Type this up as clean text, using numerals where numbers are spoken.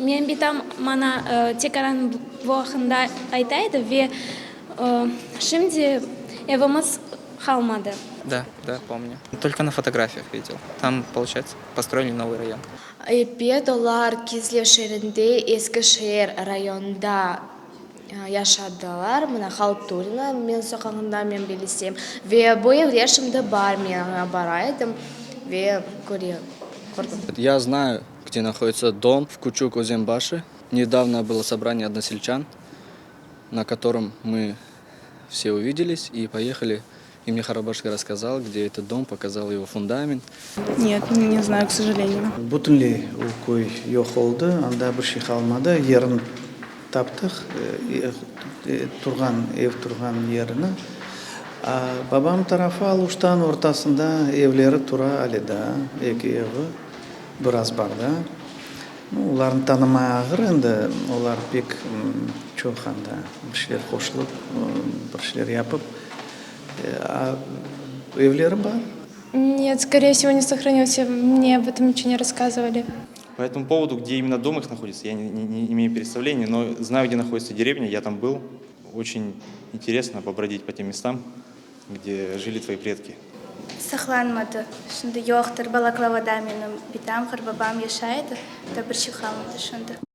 Menim bitam maña tekaran bu aqqında ayta edi ve şimdi evimiz qalmadı. Да, да, помню. Только на фотографиях видел. Там, получается, построили новый район. Ebet, olar Kezlev şeerinde, Eski şeer rayonında yaşadılar. Mına Halturina men soqağında men bilsem. Ve bu evler şimdi bar, men anda bara edim ve köre, kördim. Я знаю, где находится дом в Кучук-Озенбаши. Недавно было собрание односельчан, на котором мы все увиделись и поехали. И мне Харабашка рассказал, где этот дом, показал его фундамент. Нет, не знаю, к сожалению. Bütünley o köy yoq oldı, anda bir şey qalmadı. Yerin taptıq, turğan, ev turğan yerini. A babam tarafı Aluştanıñ ortasında evleri tura ale daa, eki evi biraz bar da. Nu, olarnı tanımay ağır endi, olar pek çoq anda bir şeyler qoşulıp, bir şeyler yapıp, a evleri bar. Нет, скорее всего, не сохранился. Мне об этом ничего не рассказывали. По этому поводу, где именно дом их находится, я не имею представления, но знаю, где находится деревня, я там был. Очень интересно побродить по тем местам, где жили твои предки. Saqlanmadı. Şimdi yoqtır. Balaklavada menim bitam, qartbabam yaşay edi. Da bir şey qalmadı şimdi.